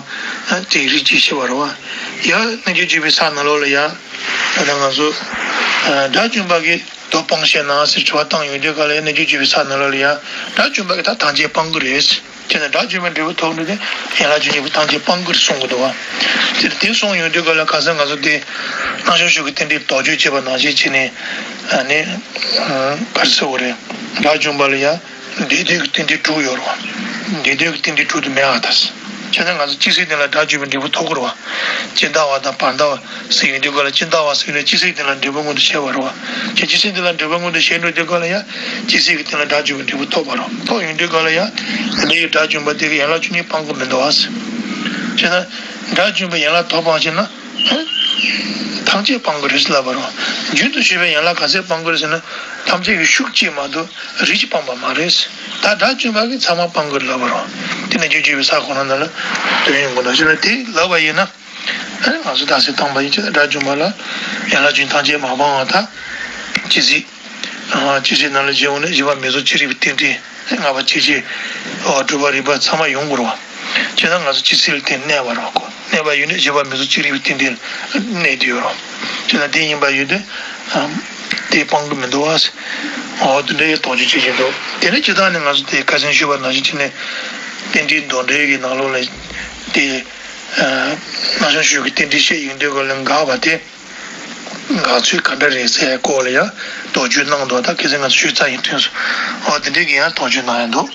ཨ་དེའི་རིགས་ཀྱིས་ཤེས་པ་རེད་པ། ཡང་རྣལ་འབྱོར་སྤྱོད་པའི་ས་ནང་ལོགས་ལ་ཡ། ད་ལྟ་ང་ཚོ་ཨ་དགྲ་བཅོམ་པ་གིས་དོ་སྤང་ཤེས་ན་ཟེར་དྲི་བ་བཏང་ཡོང་དུས་སྐབས་ལ་ཡ། རྣལ་འབྱོར་སྤྱོད་པའི་ས་ནང་ལོགས་ལ་ཡ་དགྲ་བཅོམ་པ་གིས་ད་ཐམས་ཅད་སྤང་གི་རེད། ཅེས་ན་དགྲ་བཅོམ་པའི་འབྲས་བུ་ཐོབ་འགྲོ་དེ་ཡན་ལག་བཅུ་གཉིས་པོ་ཐམས་ཅད་སྤང་གི་རེད་གསུང་གི་འདུག་པ། དེ་དེ་གསུངས་ཡོང་དུས་སྐབས་ལ་ཁ་སང་ང་ཚོ་དེ་རྣམ་གཞག་ཤུགས་ཀྱི་རྟེན་འབྲེལ་དོགས་གཅོད་བྱས་པ་ནང་བཞིན་བྱས་ནས། ཨ་ནི་ག་རེ་ཟེར་དགོས་རེད། དགྲ་བཅོམ་པ་ལ་ཡ་འབྲས་དོན་གྱི་རྟེན་འབྲེལ་དྲུག་ཡོད་རེད་པ། འབྲས་དོན་གྱི་རྟེན་འབྲེལ་དྲུག་དེ་མེད་པ་ད། བྱས་ན་ང་ཚོ་ཇི་སྲིད་དེ་ལ་དགྲ་བཅོམ་པའི་འབྲས་བུ་ཐོབ་ཀྱི་རེད་པ། ཇི་ལྟ་བ་དང་བར་ལྟ་བ་ཟེར་ཡོང་དུས་སྐབས་ལ། ཇི་ལྟ་བ་ཟེར་ཡོང་དུས་ཇི་སྲིད་དེ་ལ་འབྲས་བུ་མངོན་དུ་བྱས་པ་རེད་པ། ཇི་ཇི་སྲིད་དེ་ལ་འབྲས་བུ་མངོན་དུ་བྱས་འགྲོ་དུས་སྐབས་ལ་ཡ། ཇི་སྲིད་ཀྱི་དེ་ལ་དགྲ་བཅོམ་པའི་འབྲས་བུ་ཐོབ་པ་རེད། ཐོབ་ཡོང་དུས་སྐབས་ལ་ཡ། དེ་འདྲའི་དགྲ་བཅོམ་པ་དེ་གིས་ཡན་ལག་བཅུ་གཉིས་སྤང་གི་མི་འདུག་པ། བྱས་ན་དགྲ་བཅོམ་པས་ཡན་ལག་དོ་སྤངས་ཤེ་ན་ཐམས་ཅད་སྤང་གི་རེད་ཟེར་ལབ་པ་རེད། རྒྱུན་དུ་ཞུགས་པས་ཡན་ལག་ག་ཚད་སྤང་གི་རེད་ཟེར་ན། ཐམས་ཅད་ཀྱི་ཤུགས་གཅིག་མ་གཏོགས་རིགས་གཅིག་སྤངས་པ་མ་རེད། ད་དགྲ་བཅོམ་པ་གིས་ཚང་མ་སྤང་གི་རེད་ལབ་པ་རེད། དེ་ནས་རྒྱུན་ཞུགས་པའི་ས་ཁོ་ན་ནང་ལ་དོན་ཡོང་གི་འདུག། བྱས་ན་དེ་ལབ་པ་ཡིན་ན། ཨ་ནི་ང་ཚོ་རྟགས་གསལ་བཏང་པ་ཡིན་ཙང་དགྲ་བཅོམ་པ་ལ་ཡན་ལག་བཅུ་གཉིས་ཐམས་ཅད་མ་སྤངས་པ་དང་། ཇི་སྲིད། ཨ་ཇི་སྲིད་ནང་ལ་བྱས་འོང་ན་བཞི་པ་མི་རྫོགས་ཅི་རིགས་པའི་རྟེན་འབྲེལ། ལྔ་པ་སྐྱེ་མཆེད། འོ་དྲུག་པ་རིག་པ་ཚང་མ་ཡོང་དགོས་རེད་པ། བྱས་ན་ང་ཚོ་ཇི་སྲིད་ལ་དེ་གནས་པ་རེད་པ། གོ་གནས་པ་ཡོད་ན་བཞི་པ་མི་རྫོགས་ཅི་རིགས་པའི་རྟེན་འབྲེལ་གནས་བསྡད་ཡོད་རེད་པ། བྱས་ན་དེ་ཡིན་པ་ཡོད་དུས། ཨ་དེ་སྤང་གི་མི་འདུག་པ། འོ་དེ་འདྲ་ཡི་དོགས་གཅོད་བྱེད་ཀྱི་འདུག། དེ་ནས་སྤྱིར་བཏང་ནས་ང་ཚོ་དེ་ཁ་སང་ཞུས་པ་ནང་བཞིན་བྱས་ནས། རྟེན་འབྲེལ་མདོ་འགྲེལ་གྱི་ནང་ལོགས་ལ་དེ། རྣམ་གཞག་ཤུགས་ཀྱི་རྟེན་འབྲེལ་བཤད་ཡོང་དུས་སྐབས་ལ་འགགས་པ་དེ། འགག་ཚུལ་ག་འདྲ་རེད་ཟེར་སྐོར་ལ་ཡང་དོགས་གཅོད་གནང་འདུག། ད་ཁ་སང་ང་ཚོ་ཞུས་ཚར་ཡིན་དུས་སུ། འོ་དེ་འདྲའི་གི་ཡང་དོགས་གཅོད་གནང་ཡ་འདུག།